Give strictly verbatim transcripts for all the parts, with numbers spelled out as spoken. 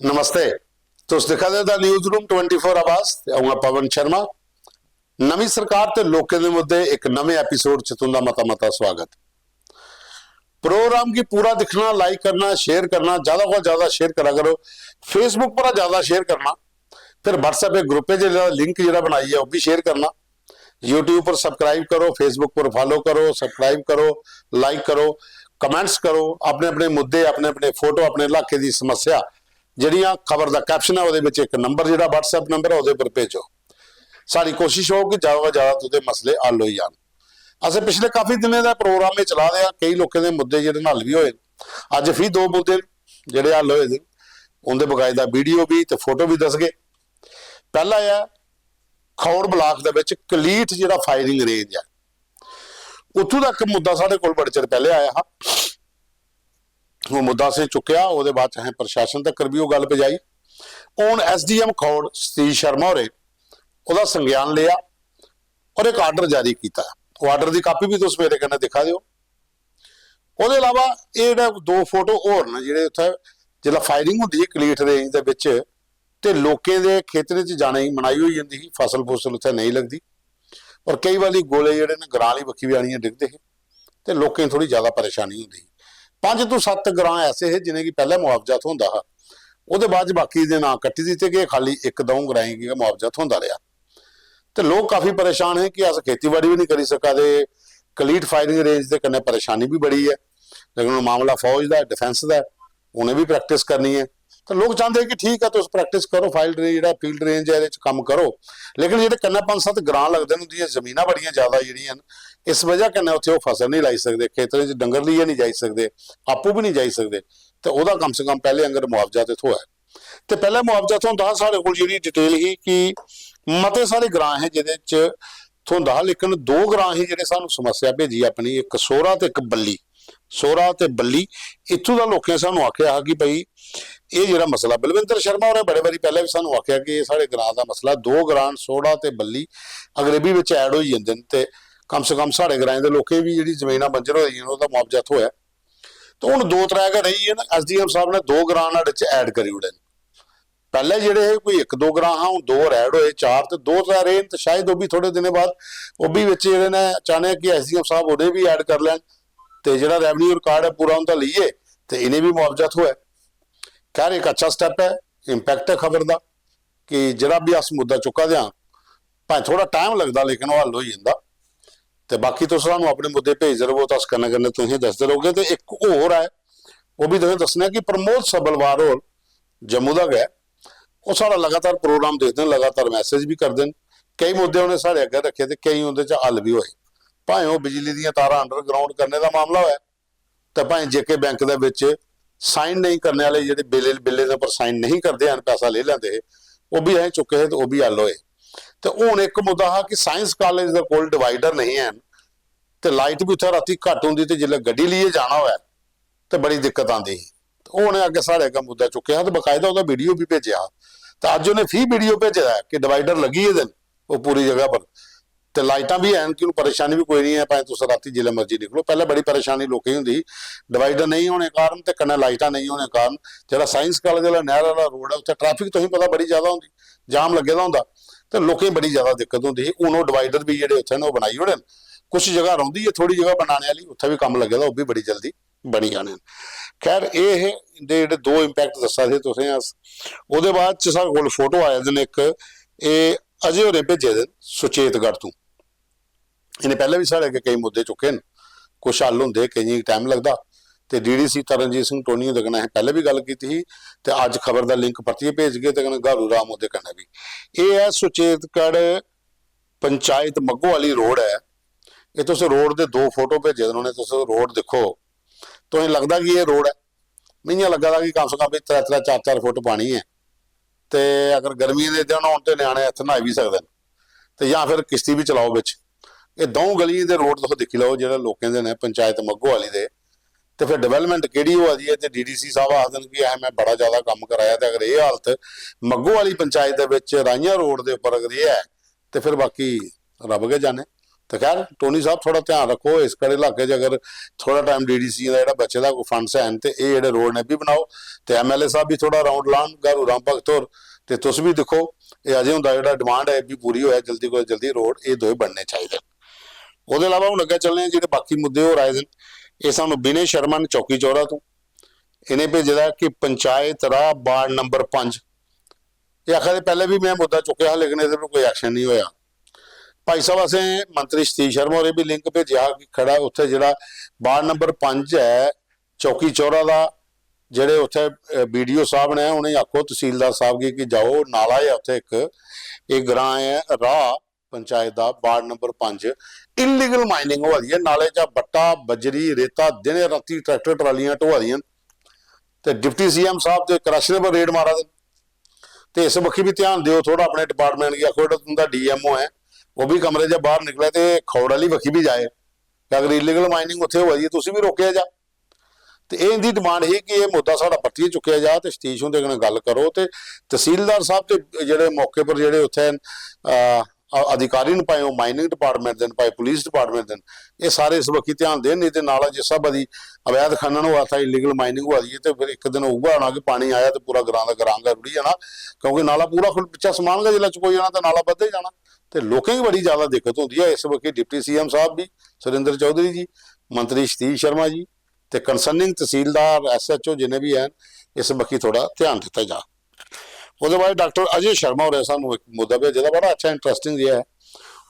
नमस्ते। तुस दिक्खा दे ओ the news room twenty four आवाज ते अ'ऊं आं पवन शर्मा। नमीं सरकार ते लोकें दे मुद्दे इक नमें एपिसोड च तुं'दा मता मता स्वागत। प्रोग्राम गी पूरा दिक्खना, लाइक करना, शेयर करना, ज्यादा कोला ज्यादा शेयर करा करो। Facebook पर ज्यादा शेयर करना, फिर WhatsApp ग्रुप च जेह्ड़ा लिंक जेह्ड़ा बनाइयै ओह् बी शेयर करना। YouTube पर सब्सक्राइब करो, Facebook पर फॉलो करो, सब्सक्राइब करो, लाइक करो, कमेंट्स करो, अपने अपने मुद्दे, अपने अपने फोटो, अपने इलाके दी समस्या जेह्ड़ियां खबर दा कैप्शन ऐ ओह्दे बिच इक नंबर जेह्ड़ा WhatsApp नंबर ऐ ओह्दे पर भेजो। साढ़ी कोशिश होग कि ज्यादा कोला ज्यादा तुं'दे मसले हल होई जान। असें पिछले काफी दिनें दा प्रोग्राम एह् चला दे आ, केई लोकें दे मुद्दे जेह्ड़े न हल बी होए न। अज्ज फ्ही दो मुद्दे न जेह्ड़े हल होए दे न, उं'दे बकायदा वीडियो बी ते फोटो बी दसगे। पैह्ला ऐ खौड़ ब्लाक दे बिच कलीठ जेह्ड़ा फायरिंग रेंज ऐ, उत्थूं दा इक मुद्दा साढ़े कोल बड़े चिर पैह्ले आया हा। ओह् मुद्दा असें चुक्केआ, ओह्दे बाद च असें प्रशासन तक्कर बी ओह् गल्ल पजाई। हून एसडीएम खौड़ सतीश शर्मा होरें ओह्दा संज्ञान लेआ और इक आर्डर जारी कीता। ओह् आर्डर दी कापी बी तुस मेरे कन्नै दिक्खा दे ओ। ओह्दे इलावा एह् जेह्ड़ा दो फोटो होर न जेह्ड़े उत्थै जिसलै फायरिंग होंदी ही कलीठ रेंज दे बिच, ते लोकें दे खेतरें च जाने दी मनाही होई जंदी ही, फसल फुसल उत्थै नेईं लगदी। और केई बारी गोले जेह्ड़े न ग्रां आह्ली बक्खी बी आनियै डिगदे हे ते लोकें गी थोह्ड़ी ज्यादा परेशानी होंदी ही। पंज तों सत्त ग्रां ऐसे हे जिनेंगी पैह्लें मुआवजा थ्होंदा हा, ओह्दे बाद च बाकी दे नांऽ कट्टी दित्ते गे, खाली इक द'ऊं ग्राएं गी गै मुआवजा थ्होंदा रेहा। ते लोक काफी परेशान हे कि अस खेतीबाड़ी बी निं करी सका दे, कलीट फायरिंग रेंज दे कन्नै परेशानी बी बड़ी ऐ। लेकिन हून मामला फौज दा ऐ, डिफेंस दा ऐ, उ'नें बी प्रैक्टिस करनी ऐ। ते लोक चांह्दे कि ठीक ऐ, तुस प्रैक्टिस करो, फाइल्ड रेंज जेह्ड़ा फील्ड रेंज ऐ, एह्दे च कम्म करो। लेकिन जेह्ड़े कन्नै पंज सत्त ग्रां लगदे न, उं'दियां जमीनां बड़ियां ज्यादा जेह्ड़ियां न, इस वजह कन्नै उत्थै ओह् फसल निं लाई सकदे, खेतरें च डंगर लेइयै निं जाई सकदे, आपूं बी निं जाई सकदे। ते ओह्दा कम से कम पैह्ले आंगर मुआवजा ते थ्होऐ। ते पैह्ले मुआवजा थ्होंदा हा, साढ़े कोल जेह्ड़ी डिटेल ही कि मते सारे ग्रां हे जेह्दे च थ्होंदा हा, लेकिन दो ग्रां हे जेह्ड़े सानूं समस्या भेजी अपनी, इक सोहरा ते इक बल्ली। सोहरा ते बल्ली, इत्थूं दा लोकें सानूं आखेआ हा कि भाई, एह् जेह्ड़ा मसला, बलविंदर शर्मा होरें बड़े बारी पैह्लें बी सानूं आखेआ कि एह् साढ़े ग्रां दा मसला, दो ग्रां न, सोहरा ते बल्ली, अगर एह् बी बिच ऐड होई जंदे न ते कम से कम साढ़े ग्राएं दे लोकें गी बी जेह्ड़ी जमीनां बंजर होई दियां न, ओह्दा मुआवजा थ्होऐ। ते हून दो त्रै गै रेही गे न, एसडीएम साहब ने दो ग्रां न्हाड़े च ऐड करी ओड़े न। पैह्ले जेह्ड़े हे कोई इक दो ग्रां हा, हून दो होर ऐड होए, चार ते दो त्रै रेह् न, ते शायद ओह् बी थोह्ड़े दिनें बाद ओह् बी बिच जेह्ड़े न, चाह्ने कि एसडीएम साहब उ'नें बी ऐड करी लैन। ते जेह्ड़ा रेवेन्यू रिकार्ड ऐ पूरा उं'दा लेइयै ते इ'नें बी मुआवजा थ्होऐ। खैर, इक अच्छा स्टैप ऐ, इम्पैक्ट ऐ खबर दा कि जेह्ड़ा बी अस मुद्दा चुक्का दे आं, भाएं थोह्ड़ा टाइम लगदा लेकिन ओह् हल होई जंदा। ते बाकी तुस सानूं अपने मुद्दे भेजदे र'वो, ते अस कन्नै कन्नै तुसेंगी दसदे रौह्गे। ते इक होर ऐ, ओह् बी तुसें दस्सना कि प्रमोद सब्बलवार होर जम्मू दा गै, ओह् साढ़ा लगातार प्रोग्राम दिखदे न, लगातार मैसेज बी करदे न। केई मुद्दे उ'नें साढ़े अग्गें रक्खे ते केई उं'दे च हल बी होए। भाएं ओह् बिजली दियां तारां अंडरग्राउंड करने दा मामला होऐ, ते भाएं जेके बैंक दे बिच साइन नेईं करने आह्ले, जेह्ड़े बिल्ले, बिल्लें दे उप्पर साइन नेईं करदे हैन, पैसा लेई लैंदे हे, ओह् बी असें चुक्के हे ते ओह् बी हल होए। ते हून इक मुद्दा हा कि साइंस कालेज दे कोल डिवाइडर नेईं हैन, ते लाइट बी उत्थै रातीं घट्ट होंदी, ते जिसलै गड्डी लेइयै जाना होऐ ते बड़ी दिक्कत आंदी ही। ते ओह् उ'नें अग्गें, साढ़े अग्गें मुद्दा चुक्केआ हा ते बकायदा ओह्दा वीडियो बी भेजेआ हा। ते अज्ज उ'नें फ्ही वीडियो भेजे दा ऐ कि डिवाइडर लग्गी गेदे न ओह् पूरी जगह पर, ते लाइटां बी हैन कि हून परेशानी बी कोई निं ऐ, भाएं तुस रातीं जिसलै मर्जी निकलो। पैह्लें बड़ी परेशानी लोकें गी होंदी ही डिवाइडर नेईं होने कारण ते कन्नै लाइटां नेईं होने कारण। जेह्ड़ा साइंस कालेज आह्ला नैह्र आह्ला रोड ऐ, उत्थै ट्रैफिक, तुसेंगी पता, बड़ी ज्यादा होंदी, जाम लग्गे दा होंदा, ते लोकें गी बड़ी ज्यादा दिक्कत होंदी ही। हून ओह् डिवाइडर बी जेह्ड़े उत्थै न, ओह् बनाई ओड़े न। कुछ जगह रौंह्दी ऐ, थोह्ड़ी जगह बनाने आह्ली, उत्थै बी कम्म लग्गे दा, ओह् बी बड़ी जल्दी बनी जाने न। खैर, एह् हे इंदे जेह्ड़े दो इम्पैक्ट दस्सा दे तुसें अस। ओह्दे बाद च साढ़े कोल फोटो आए दे न इक, एह् अजय होरें भेजे दे न सुचेतगढ़ तों। इ'नें पैह्लें बी साढ़े अग्गें केई मुद्दे चुक्के न, कुछ हल होंदे, केइयें गी टाइम लगदा। ते डीडीसी तरनजीत सिंह टोनी हुंदे कन्नै असें पैह्लें बी गल्ल कीती ही, ते अज्ज खबर दा लिंक परतियै भेजगे, ते कन्नै गारू राम ओह्दे कन्नै बी। एह् ऐ सुचेतगढ़ पंचायत मग्गो आह्ली रोड ऐ। एह् तुस रोड दे दो फोटो भेजे दे न, उ'नें, तुस रोड दिक्खो, तुसें लगदा कि एह् रोड ऐ? मिगी इ'यां लग्गा दा कि कम से कम बी त्रै त्रै चार चार फुट पानी ऐ। ते अगर गर्मियें दे दिन होन ते ञ्याणे इत्थै न्हाई बी सकदे न, ते जां फिर किश्ती बी चलाओ बिच। एह् द'ऊं गलियें दे रोड तुस दिक्खी लैओ, जेह्ड़े लोकें दे न, पंचायत मग्गो आह्ली दे। ते फिर डिवैलपमैंट केह्ड़ी होआ दी ऐ? ते डीडीसी साहब आखदे न कि "अहें, में बड़ा ज्यादा कम्म कराया", ते अगर एह् हालत मग्गो आह्ली पंचायत दे बिच राइयां रोड दे उप्पर अगर एह् ऐ, ते फिर बाकी रब गै जाने। ते खैर, टोनी साहब, थोह्ड़ा ध्यान रक्खो, इस कड़े इलाके च अगर थोह्ड़ा टाइम डीडीसी दा जेह्ड़ा बचे दा कोई फंड्स हैन, ते एह् जेह्ड़े रोड न, एह् बी बनाओ। ते एमएलए साहब बी थोह्ड़ा राउंड लान, गारू राम भगत होर, ते तुस बी दिक्खो, एह् अजय हुंदा जेह्ड़ा डिमांड ऐ, एह् बी पूरी होऐ, जल्दी कोला जल्दी रोड एह् दोए बनने चाहिदे। ओह्दे इलावा हून अग्गें चलने आं, जेह्ड़े बाकी मुद्दे होर आए दे न, एह् सानूं विनय शर्मा ने चौकी चौरा तों, इ'नें भेजे दा कि पंचायत राह वार्ड नंबर पंज, एह् आखा दे पैह्लें बी में मुद्दा चुक्केआ हा, लेकिन एह्दे पर कोई एक्शन नहीं होया। भाई साहब, असें मंत्री सतीश शर्मा होरें बी लिंक भेजेआ हा कि खड़ा उत्थै जेह्ड़ा वार्ड नंबर पंज ऐ चौकी चौरा दा, जेह्ड़े उत्थै बीडीओ साहब ने, उ'नेंगी आखो तहसीलदार साहब गी कि जाओ, नाला ऐ उत्थै इक, इक ग्रां ऐ राह पंचायत दा, वार्ड नंबर पंज, इलीगल माइनिंग होआ दी ऐ। नाले चा बट्टा, बजरी, रेता, दिनें रातीं ट्रैक्टर ट्रालियां ढोआ दियां न। ते डिप्टी सीएम साहब ते क्रश दे पर रेड मारा दे न। ते इस बक्खी बी ध्यान देओ थोह्ड़ा, अपने डिपार्टमेंट गी आखो, जेह्ड़ा तुं'दा डीएमओ ऐ, ओह् बी कमरे चा बाहर निकले ते खौड़ आह्ली बक्खी बी जाए, कि अगर इलीगल माइनिंग उत्थै होआ दी ऐ, तुसी बी रोकेआ जा। ते एह् इं'दी डिमांड ही कि एह् मुद्दा साढ़ा परतियै चुक्केआ जा ते सतीश हुंदे कन्नै गल्ल करो। ते तहसीलदार साहब ते जेह्ड़े मौके पर जेह्ड़े उत्थै, अ, अ-, अधिकारी न, भाएं ओह् माइनिंग डिपार्टमेंट दे न, भाएं पुलिस डिपार्टमेंट दे न, एह् सारे इस बक्खी ध्यान देन, नेईं ते नाला जिस स्हाबै दी अवैध खनन होआ दा, इलीगल माइनिंग होआ दी ऐ, ते फिर इक दिन उ'ऐ होना कि पानी आया ते पूरा ग्रां दा ग्रां गै रुढ़ी जाना, क्योंकि नाला पूरा खु'ल्ल, पिच्छा समान गै जिसलै चकोई जाना ते नाला बधदा ही जाना। ते लोकें गी बड़ी ज्यादा दिक्कत होंदी ऐ। इस बक्खी डिप्टी सीएम साहब बी, सुरेंद्र चौधरी जी, मंत्री सतीश शर्मा जी, ते कंसर्निंग तहसीलदार, एसएचओ जिन्ने बी हैन, इस बक्खी थोह्ड़ा ध्यान दित्ता जा। ओह्दे बाद डाक्टर अजय शर्मा होरें सानूं इक मुद्दा भेजे दा, बड़ा अच्छा, इंटरस्टिंग जेहा ऐ।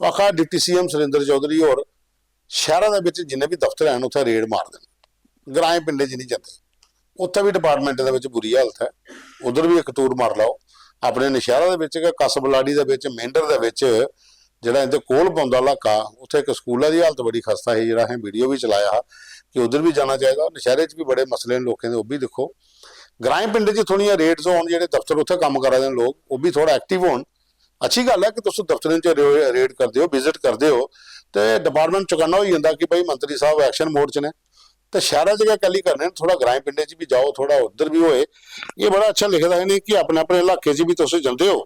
ओह् आखा दा, डिप्टी सीएम सुरेंद्र चौधरी होर शैह्रा दे बिच्च जिन्ने बी दफ्तर हैन, उत्थै रेड मारदे न, ग्राएं पिंडें च निं जंदे। उत्थै बी डिपार्टमेंट दे बिच्च बुरी हालत ऐ, उद्धर बी इक टूर मारी लैओ। अपने नशैह्रा दे बिच्च गै, कस बलाडी दे बिच्च, मेंढर दे बिच्च, जेह्ड़ा इं'दे कोल पौंदा इलाका, उत्थै इक स्कूला दी हालत बड़ी खस्ता ही, जेह्ड़ा असें वीडियो बी चलाया हा कि उद्धर बी जाना चाहिदा। नशैह्रे च बी बड़े मसले न लोकें दे, ओह् बी दिक्खो। ग्राएं पिंडें च थोह्ड़ियां रेड्स होन, जेह्ड़े दफ्तर उत्थै कम्म करा दे न लोक, ओह् बी थोह्ड़ा एक्टिव होन। अच्छी गल्ल ऐ कि तुस दफ्तरें च रे-, रेड करदे ओ, विजिट करदे ओ, ते डिपार्टमेंट चौकन्ना होई जंदा कि भाई, मंत्री साहब एक्शन मोड च न। ते शैह्रा च गै कैल्ली करने न, थोह्ड़ा ग्राएं पिंडें च बी जाओ, थोह्ड़ा उद्धर बी होए। एह् बड़ा अच्छा लिखे दा इ'नें कि अपने अपने इलाके च बी तुस जंदे ओ,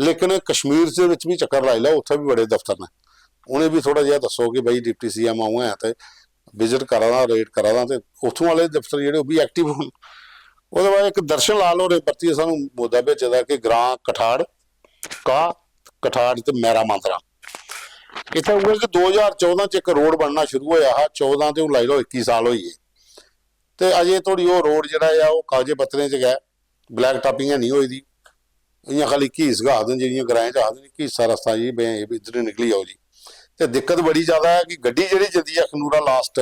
लेकिन कश्मीर दे बिच बी चक्कर लाई लैओ, उत्थै बी बड़े दफ्तर न, उ'नें बी थोह्ड़ा जेहा दस्सो कि भाई, डिप्टी सीएम अ'ऊं ऐ ते विजिट करा दा, रेड करा दा, ते उत्थूं आह्ले दफ्तर जेह्ड़े, ओह् बी एक्टिव होन। ओह्दे बाद इक दर्शन लाल होरें परतियै सानूं मुद्दा भेजे दा कि ग्रां कठाड़, का कठाड़ ते मैरा मांदरा, इत्थै उ'ऐ कि दो ज्हार चौदां च इक रोड बनना शुरू होया हा, चौदां ते हून लाई लैओ इक्की साल होई गे, ते अजें धोड़ी ओह् रोड जेह्ड़ा ऐ, ओह् कागजे पत्तरें च गै, ब्लैक टापिंग है निं होई दी। इ'यां खाली घीस गै आखदे न, जि'यां ग्राएं च आखदे न, "घीसा रस्ता जी, बे-, इद्धर निकली जाओ जी।" ते दिक्कत बड़ी ज्यादा ऐ कि गड्डी जेह्ड़ी जंदी ऐ अखनूरा लास्ट,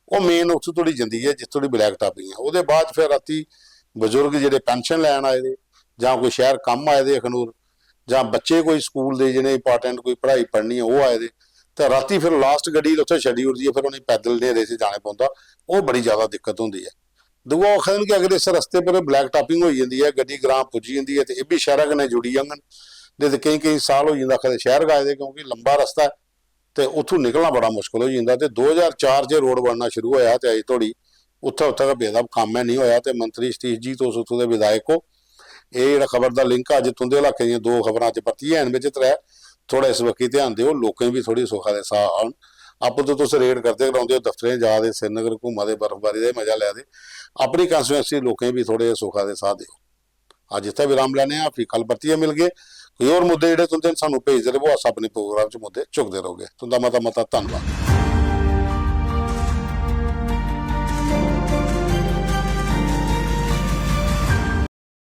ओह् मेन उत्थूं धोड़ी जंदी ऐ जित्थूं धोड़ी ब्लैक टापिंग ऐ। ओह्दे बाद फिर रातीं बजुर्ग जेह्ड़े पेंशन लैन आए दे, जां कोई शैह्र कम्म आए दे अखनूर, जां बच्चे कोई स्कूल दे, जि'नें इंपार्टेंट कोई पढ़ाई पढ़नी ऐ, ओह् आए दे, ते रातीं फिर लास्ट गड्डी उत्थै छड्डी ओड़दी ऐ, फिर उ'नेंगी पैदल न्हेरे च जाने पौंदा। ओह् बड़ी ज्यादा दिक्कत होंदी ऐ। दूआ, ओह् आखदे न कि अगर इस रस्ते पर ब्लैक टापिंग होई जंदी ऐ, गड्डी ग्रां पुज्जी जंदी ऐ, ते एह् बी शैह्रा कन्नै जुड़ी जाङन। नेईं ते केईं केईं साल होई जंदा, आखदे शैह्र गए दे, क्योंकि लंबा रस्ता ऐ, ते उत्थूं निकलना बड़ा मुश्कल होई जंदा। ते दो ज्हार चार च रोड बनना शुरू होया, ते अजें धोड़ी उत्थै उत्थै गै पेदा, कम्म ऐ, निं होया। ते मंत्री सतीश जी, तुस उत्थूं दे विधायक ओ, एह् जेह्ड़ा खबर दा लिंक अज्ज तुं'दे इलाके दियां दो खबरां अज्ज परतियै हैन बिच त्रै, थोह्ड़ा इस बक्खी ध्यान देओ, लोकें गी बी थोह्ड़ी सुखा दे साह् औन। आपूं ते तुस रेड करदे गै रौंह्दे ओ, दफ्तरें जा दे, श्रीनगर घूमा दे, बर्फबारी दा मजा लै दे, अपनी कॉन्स्टिट्यूएंसी लोकें गी बी थोह्ड़े सुखा दे साह् देओ। अज्ज इत्थै विराम लैने आं, फ्ही कल परतियै मिलगे। कोई होर मुद्दे जेह्ड़े तुं'दे न, सानूं भेजदे र'वो, अस अपने प्रोग्राम च मुद्दे चुकदे रौह्गे। तुं'दा मता मता धन्नवाद।